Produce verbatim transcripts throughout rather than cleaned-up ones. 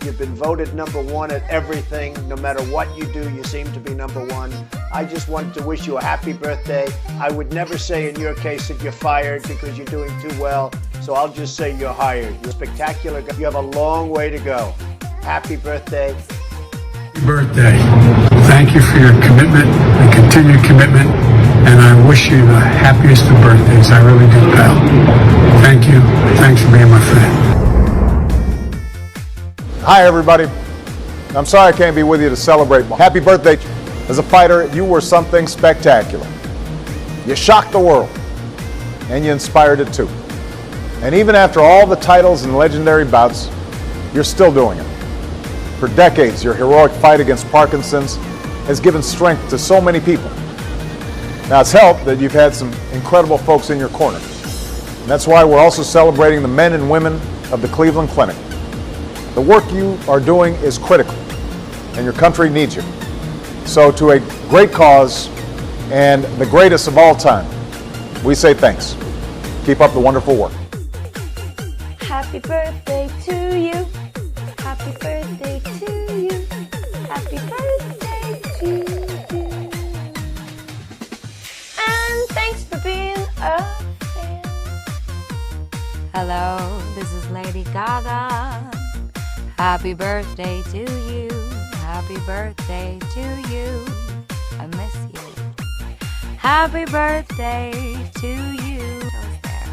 You've been voted number one at everything. No matter what you do, you seem to be number one. I just want to wish you a happy birthday. I would never say in your case that you're fired because you're doing too well. So I'll just say you're hired. You're spectacular. You have a long way to go. Happy birthday. Birthday. Thank you for your commitment and continued commitment, and I wish you the happiest of birthdays. I really do, pal. Thank you. Thanks for being my friend. Hi, everybody. I'm sorry I can't be with you to celebrate. Happy birthday. As a fighter, you were something spectacular. You shocked the world, and you inspired it too. And even after all the titles and legendary bouts, you're still doing it. For decades, your heroic fight against Parkinson's has given strength to so many people. Now, it's helped that you've had some incredible folks in your corner. And that's why we're also celebrating the men and women of the Cleveland Clinic. The work you are doing is critical, and your country needs you. So, to a great cause and the greatest of all time, we say thanks. Keep up the wonderful work. Happy birthday to you. Happy birthday to you. Happy birthday to you. And thanks for being a fan. Hello, this is Lady Gaga. Happy birthday to you. Happy birthday to you. I miss you. Happy birthday to you. Toast there.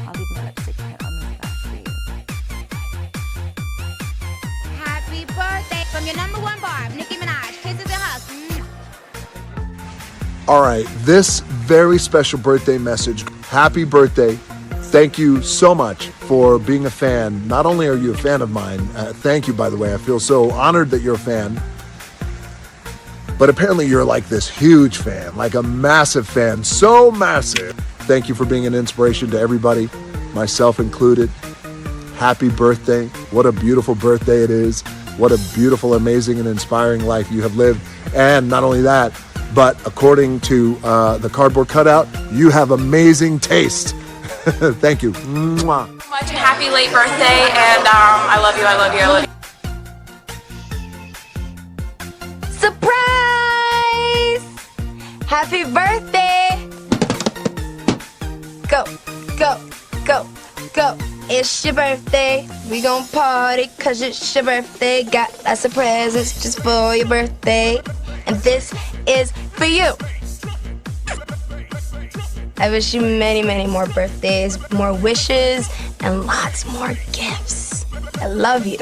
I'll leave my lipstick here on this glass for you. Happy birthday from your number one barb, Nicki Minaj. Kisses and hugs. Mwah. All right, this very special birthday message. Happy birthday. Thank you so much for being a fan. Not only are you a fan of mine, uh, thank you, by the way. I feel so honored that you're a fan. But apparently, you're like this huge fan, like a massive fan, so massive. Thank you for being an inspiration to everybody, myself included. Happy birthday. What a beautiful birthday it is. What a beautiful, amazing, and inspiring life you have lived. And not only that, but according to uh, the cardboard cutout, you have amazing taste. Thank you. Mwah. Much and happy late birthday, and um, I love you, I love you, I love you. Surprise! Happy birthday! Go, go, go, go. It's your birthday. We gon' party cause it's your birthday. Got lots of presents just for your birthday. And this is for you. I wish you many, many more birthdays, more wishes, and lots more gifts. I love you.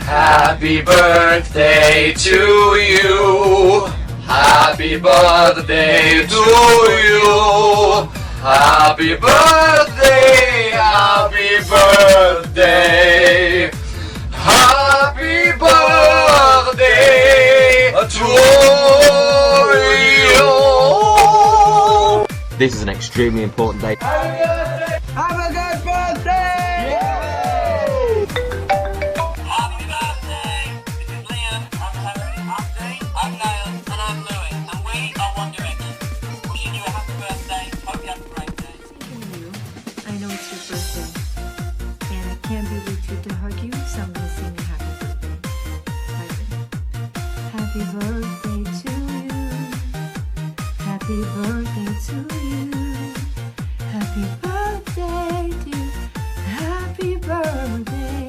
Happy birthday to you. Happy birthday to you. Happy birthday, happy birthday. Happy birthday to you. This is an extremely important day. Have a good birthday! Happy birthday! This is Liam, I'm Harry, I'm Dave, I'm Niall, and I'm Louis, and we are One Direction. Wishing you a happy birthday, hope you have a great day. Thinking of you. I know it's your birthday, and I can't be with you to hug you, so I'm gonna sing you happy birthday. Happy birthday to you. Happy birthday to you. Happy birthday to you. Happy birthday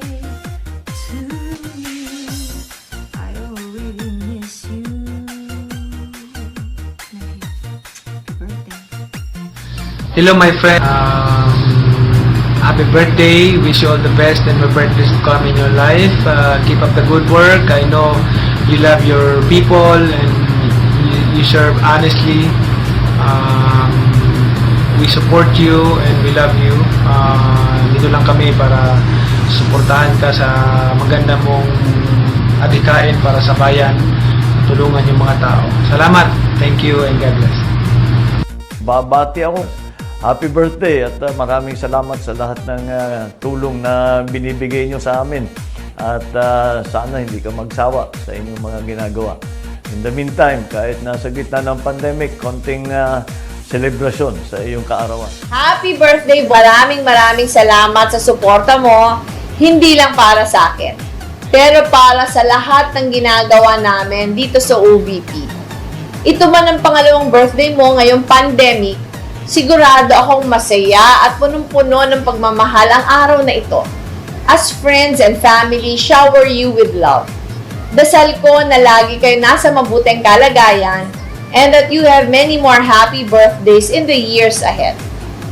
to you. I already miss you. Happy birthday. Hello, my friend. Um, happy birthday. Wish you all the best and my birthdays to come in your life. Uh, keep up the good work. I know you love your people and you, you serve honestly. Um, we support you and we love you. Uh, dito lang kami para suportahan ka sa maganda mong adhikain para sa bayan, tulungan yung mga tao. Salamat. Thank you and God bless. Babati ako. Happy birthday at uh, maraming salamat sa lahat ng uh, tulong na binibigay nyo sa amin. At uh, sana hindi ka magsawa sa inyong mga ginagawa. In the meantime, kahit nasa gitna ng pandemic, konting uh, selebrasyon sa iyong kaarawan. Happy birthday! Maraming maraming salamat sa suporta mo, hindi lang para sa akin, pero para sa lahat ng ginagawa namin dito sa O V P. Ito man ang pangalawang birthday mo ngayong pandemic, sigurado akong masaya at punong-puno ng pagmamahal ang araw na ito. As friends and family shower you with love. Dasal ko na lagi kayo nasa mabuting kalagayan and that you have many more happy birthdays in the years ahead.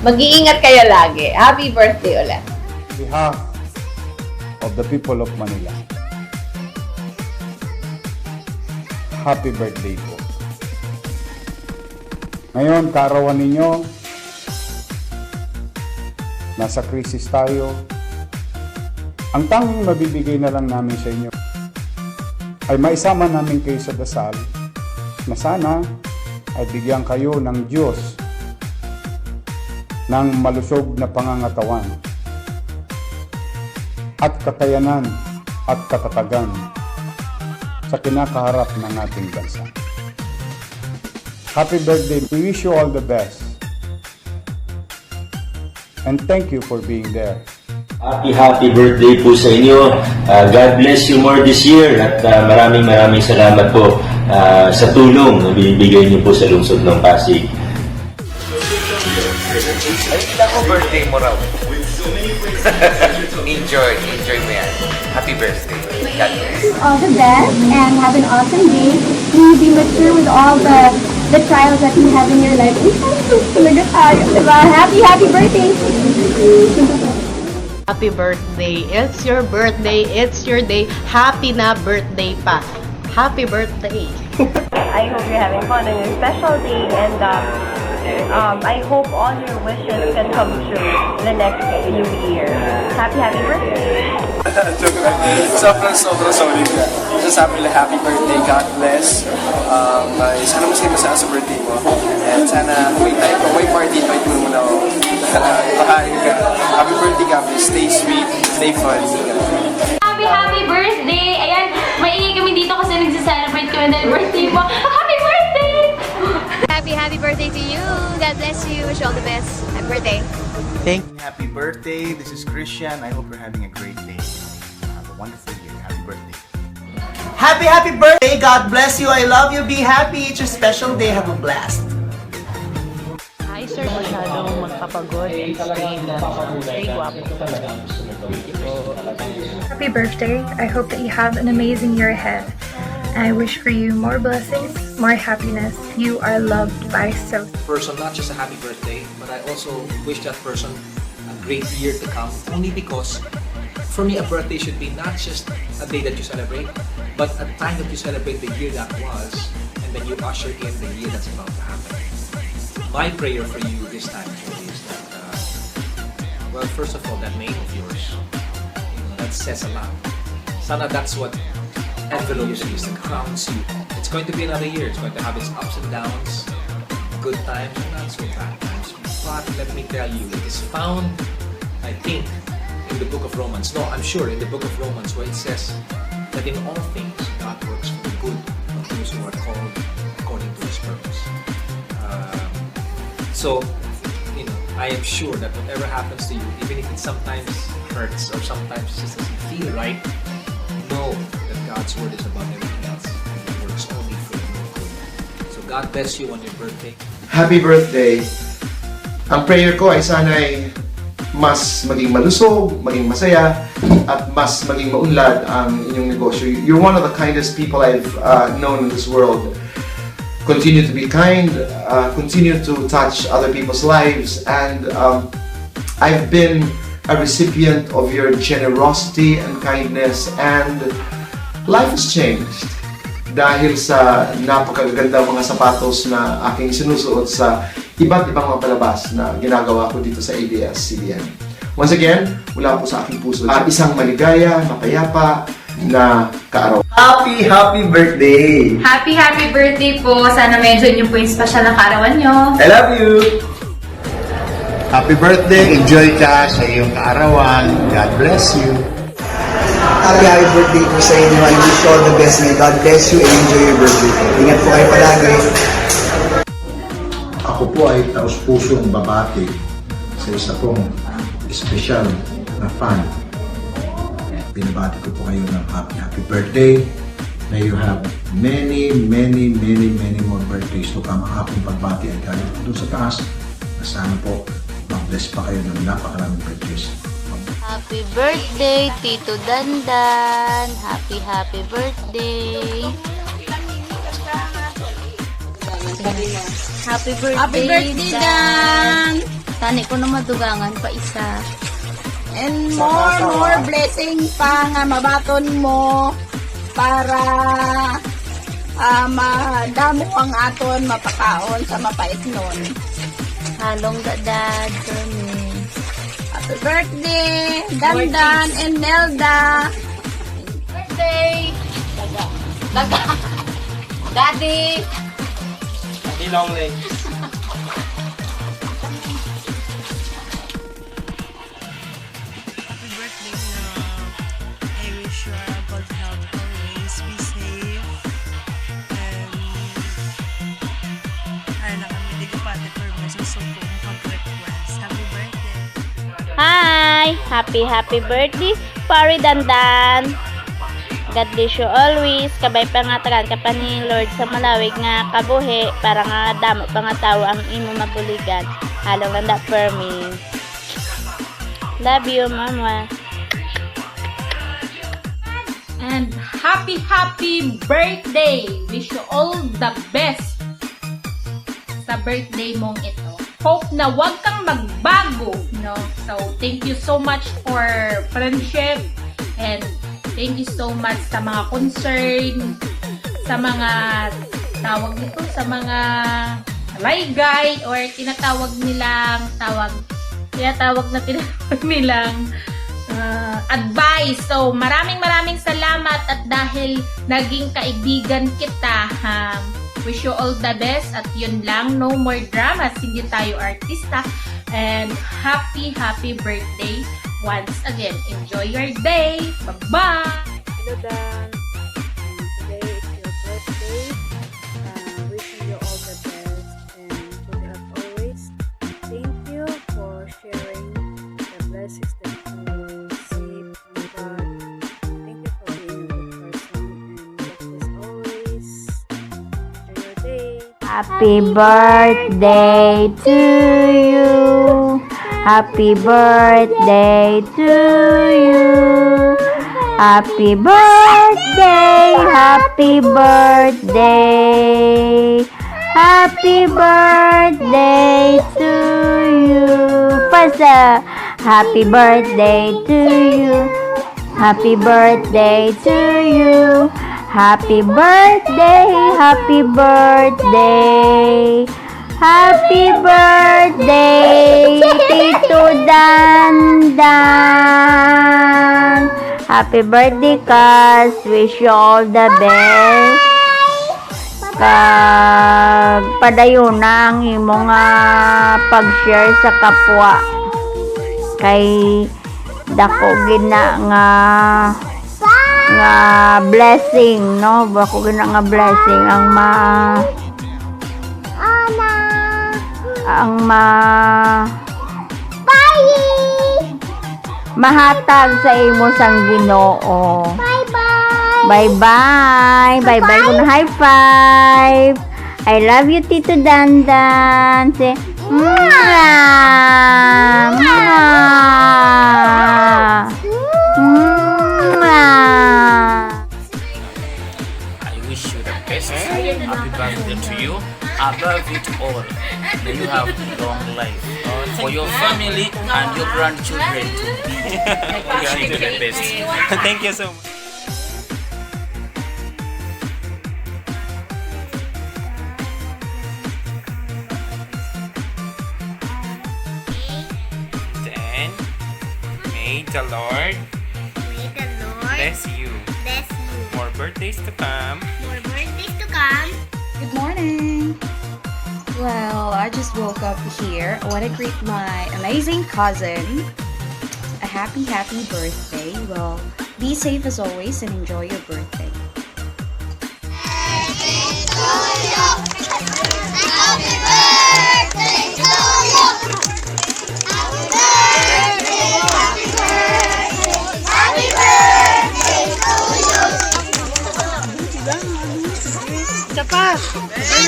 Mag-iingat kayo lagi. Happy birthday ulit. Behalf of the people of Manila, happy birthday po. Ngayon, kaarawan ninyo, nasa krisis tayo. Ang tanging mabibigay na lang namin sa inyo ay maisama namin kayo sa dasal na sana ay bigyan kayo ng Diyos ng malusog na pangangatawan at kakayanan at katatagan sa kinakaharap ng ating bansa. Happy birthday. We wish you all the best. And thank you for being there. Happy, happy birthday po sa inyo. Ah, God bless you more this year at ah, maraming maraming salamat po ah, sa tulong na binibigay niyo po sa lungsod ng Pasig. Ay, hindi ako birthday mo raw. Enjoy, enjoy mo yan. Happy birthday. God bless. All the best and have an awesome day. May you be mature with all the the trials that you have in your life. Ay, talaga tayo, di ba? Happy, happy birthday! Happy birthday. It's your birthday. It's your day. Happy na birthday pa. Happy birthday. I hope you're having fun on your special day and uh, um, I hope all your wishes can come true in the next new year. Happy, happy birthday! Joke lang. Sobrang, sobrang solid na. Masasabi lang, happy birthday, God bless. Um, uh, sana masaya masaya sa birthday mo. And sana may time ko, may party, invite mo muna ako. Baka, happy birthday, God bless. Stay sweet, stay fun. Happy, happy birthday! Ayan, maingay kami dito kasi nagsa-celebrate kami dahil birthday mo. Happy birthday! Happy, happy birthday to you. God bless you. Wish you all the best. Happy birthday. Thank you. Happy birthday. This is Christian. I hope you're having a great day. Have a wonderful year. Happy birthday. Happy, happy birthday. God bless you. I love you. Be happy. It's your special day. Have a blast. Hi, sir. Masyadong magpapagod and stay na. Stay guwapo. Happy birthday. I hope that you have an amazing year ahead. And I wish for you more blessings, more happiness. You are loved by so Person, not just a happy birthday, but I also wish that person a great year to come, only because for me, a birthday should be not just a day that you celebrate, but a time that you celebrate the year that was, and then you usher in the year that's about to happen. My prayer for you this time, Joey, is that, uh, well, first of all, that name of yours, you know, that says a lot. Sana that's what envelops you, that crowns you. It's going to be another year. It's going to have its ups and downs, good times and not so bad times. But let me tell you, it is found, I think, in the book of Romans. No, I'm sure in the book of Romans where it says that in all things God works for the good of those who are called according to His purpose. Um, so, you know, I am sure that whatever happens to you, even if it sometimes hurts or sometimes just doesn't feel right, know that God's word is above everything else and it works only for your good. So God bless you on your birthday. Happy birthday! Ang prayer ko ay sana'y mas maging malusog, maging masaya, at mas maging maunlad ang inyong negosyo. You're one of the kindest people I've uh, known in this world. Continue to be kind, uh, continue to touch other people's lives, and um, I've been a recipient of your generosity and kindness, and life has changed dahil sa napakagagandang mga sapatos na aking sinusuot sa iba't ibang mga palabas na ginagawa ko dito sa A B S C B N. Once again, mula po sa aking puso, ah, isang maligaya, mapayapa na kaarawan. Happy, happy birthday! Happy, happy birthday po! Sana ma-enjoy niyo po yung special na kaarawan niyo. I love you! Happy birthday! Enjoy ka sa iyong kaarawan. God bless you! Happy, happy birthday po sa inyo. I wish you all the best. May God bless you and enjoy your birthday. Ingat po kayo palagi. Ako po Ako ay taus-pusong babati sa isa kong espesyal na fan. Binabati ko po kayo ng happy, happy birthday. May you have many, many, many, many more birthdays to come. Ang aking pagbati ay galing po doon sa taas, na sana po mag-bless pa kayo ng napakaraming birthdays. Happy birthday, Tito Dandan! Happy, happy birthday! Happy birthday, Happy birthday, Dan! Tani ko na madugangan pa isa. And more, more blessing pa nga mabaton mo para ah, madamo ang aton mapakaon sa mapaitnon. Halong dadad kami. Happy birthday, Dandan and Nelda. Birthday! Daga! Daga! Daddy! Happy long life. Happy birthday, love. I wish you a good health always. Be safe. And, ay, na kami, di ko pati permi sa suko mo pag-request. Happy birthday. Hi! Happy, happy birthday, Pari Dandan! God bless you always. Kabay pangatagan ka pa ni Lord sa malawig nga kabuhi para nga damo pa nga tawo ang imo mabuligan. Halong lang da for me. Love you, Mama. And happy, happy birthday! Wish you all the best sa birthday mong ito. Hope na wag kang magbago, no? So, thank you so much for friendship and thank you so much sa mga concern, sa mga tawag nito, sa mga laygay or tinatawag nilang tawag tinatawag na tinatawag nilang ah, advice. So, maraming maraming salamat at dahil naging kaibigan kita, ha, wish you all the best at yun lang, no more dramas, hindi tayo artista. And happy, happy birthday once again. Enjoy your day. Bye-bye! Hello, Dan. Um, today is your birthday. Uh, wishing you all the best and good health always. Thank you for sharing the blessings that you receive from God. Thank you for being a good person and God bless always. Enjoy your day. Happy birthday to you. Happy birthday to you. Happy birthday, happy birthday. Happy birthday to you. First, uh, happy birthday to you. Happy birthday to you. Happy birthday, happy birthday. Happy birthday, Tito Dandan. Happy birthday, Kas. Wish you all the best. Kag padayon na ang imo nga pag-share sa kapwa. Kay dako gid na nga nga blessing, no? Dako gid na nga blessing ang ma ang ma mahatag sa imo sang Ginoo. Bye-bye. Bye-bye. Bye-bye. Kung high five. I love you, Tito Dandan. Say, mwah! Mwah! Mwah! I wish you the best. Happy birthday to you. Above it all, may you have long life for your family and your grandchildren too. Wishing you the best. Thank you so much. Then, may the Lord May the Lord bless you. Bless you. More birthdays to come. More birthdays to come. Good morning. Well, I just woke up here. I want to greet my amazing cousin. A happy, happy birthday. Well, be safe as always and enjoy your birthday. Happy birthday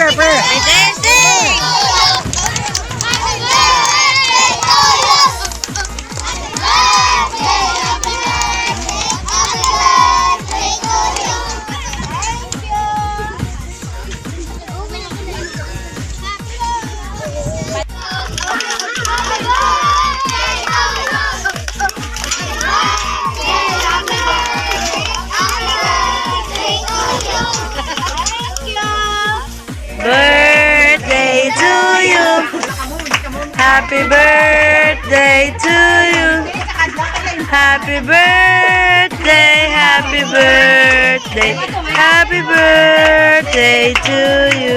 Siyempre. Rejoicing! Birthday to you. Happy birthday to you. Happy birthday, happy birthday, happy birthday to you.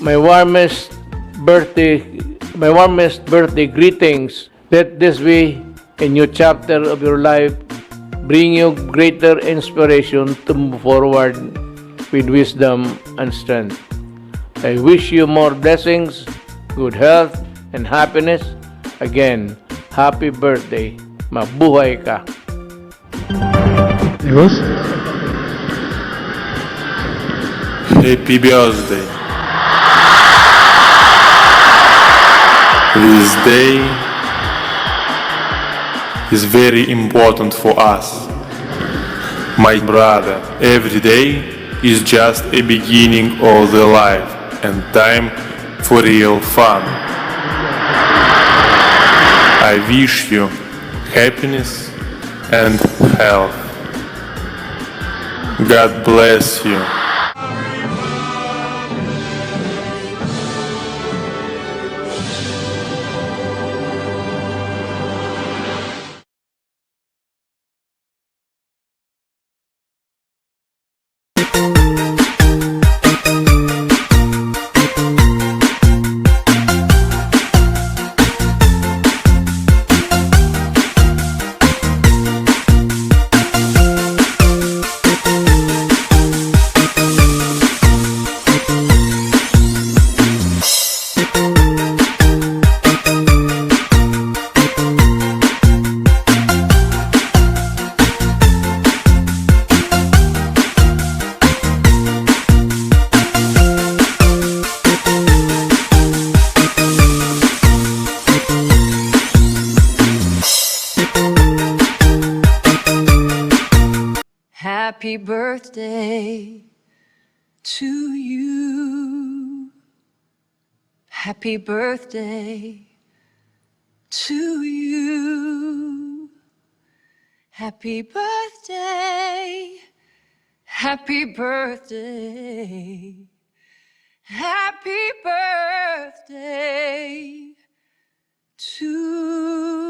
My warmest birthday, my warmest birthday greetings. Let this be a new chapter of your life, bring you greater inspiration to move forward with wisdom and strength. I wish you more blessings, good health, and happiness. Again, happy birthday. Mabuhay ka. Amigos? Happy birthday. This day is very important for us. My brother, every day is just a beginning of the life and time for real fun. I wish you happiness and health. God bless you. Happy birthday to you. Happy birthday to you. Happy birthday. Happy birthday. Happy birthday to